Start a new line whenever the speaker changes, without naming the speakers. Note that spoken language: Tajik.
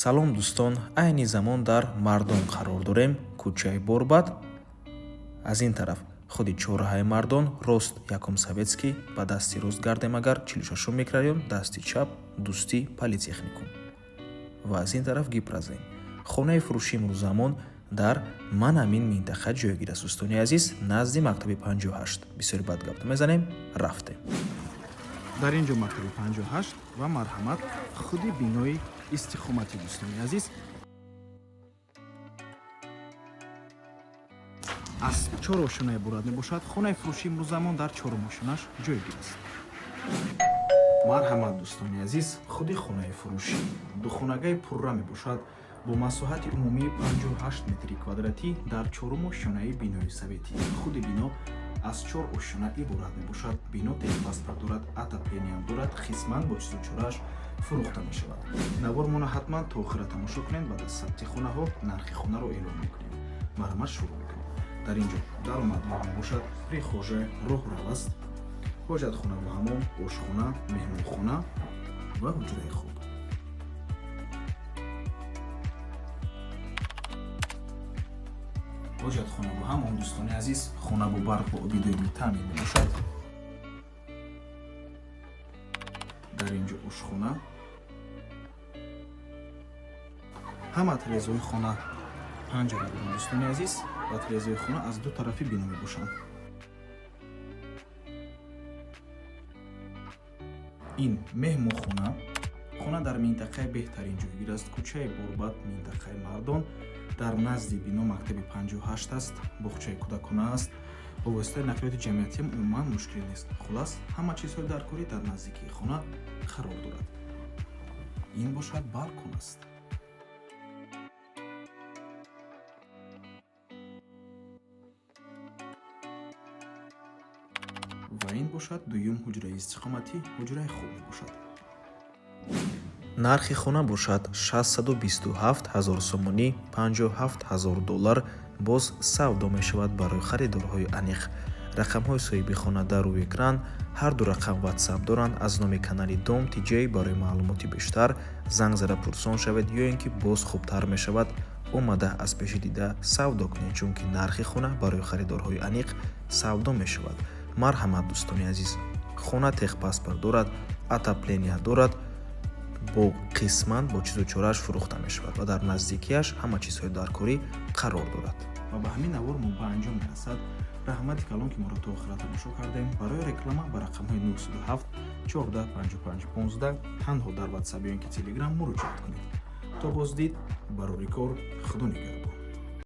Салом, дӯстон! Айни замон дар Мардон қарор дорем, кӯчаи Борбад. Аз ин тараф худи чорраҳаи Мардон, рост Якум Советский, ба дасти рост гардем агар 46-ум микрорайон, дасти чап Дӯстӣ, политехникум ва аз ин тараф Гипрозем. Хонаи фурӯшии имрӯзамон дар ман ҳамин минтақа ҷойгир аст, дӯстони азиз, назди мактаби 58. Бисёри бад гап мезанем, рафтем.
Дар ин ҷо мактаби 58 ва марҳамат, худи бинои истиқоматӣ, дӯстони азиз, аз чор ошёна иборат мебошад. Хонаи фурӯшии имрӯзамон дар чорум ошёнаш ҷойгир аст.
Марҳамат, дӯстони азиз, худи хонаи фурӯшӣ духонагаи пурра мебошад бо масоҳати умумии 58 метри квадратӣ дар чорум ошёнаи бинои советӣ. Худи бино аз чор ошёна иборат мебошад. Бино техпаспорт дорад, отопление ам дорад, қисман бо чизу чорааш фурӯхта мешавад. Навормона ҳатман то охира тамошо кунед. Баъд аз сабти хонаҳо нархи хонаро эълон мекунем. Марҳамат, шурӯъ мекунем. Дар ин ҷо даромадгоҳ мебошад, прихожая, роҳрав аст, ҳоҷатхона бо ҳамом, ошхона, меҳмонхона ва ҳуҷраи хоб. Ҳоҷатхона бо ҳамом, дӯстони азиз. Хона бо барқу оби доимӣ таъмин мебошад. Дар ин ҷо ошхона. Ҳама тирезаҳои хона панҷара доранд, дӯстони азиз, ва тирезаҳои хона аз ду тарафи бино мебошанд. Ин меҳмонхона. Хона дар минтақаи беҳтарин ҷойгир аст, кӯчаи Борбад, минтақаи Мардон. Дар назди бино мактаби 58 аст, боғчаи кӯдакона аст. Бо воситаи нақлиёти ҷамъиятиам умуман мушкиле нест. Хулас, ҳама чизҳои даркорӣ дар наздикии хона қарор дорад. Ин бошад балкон аст. Ва ин бошад дуюм ҳуҷраи истиқоматӣ, ҳуҷраи хоб мебошад. Нархи хона бошад 627 ҳазор сомонӣ, 57 ҳазор доллар, боз савдо мешавад. Барои харидорҳои аниқ рақамҳои соҳиби хона дар рӯи экран, ҳарду рақам ватсап доранд. Аз номи канали Дом Тиҷей барои маълумоти бештар занг зада пурсон шавед ё ин ки боз хубтар мешавад омада аз пеши дида савдо кунед, чунки нархи хона барои харидорҳои аниқ савдо мешавад. Марҳамат, дӯстони азиз, хона техпаспорт дорад, отопление дорад, бо қисман бо чизу чорааш фурӯхта мешавад ва дар наздикиаш ҳама чизҳои даркорӣ қарор дорад.
Ва ба ҳамин навор мо ба анҷом мерасад. Раҳмати калон, ки моро то охира тамошо кардем. Барои реклама ба рақамҳои 907 14 55 15 танҳо дар ватсап ё ин ки Телеграм муроҷиат кунед. То боздид, барори кор, худо нигаҳбон.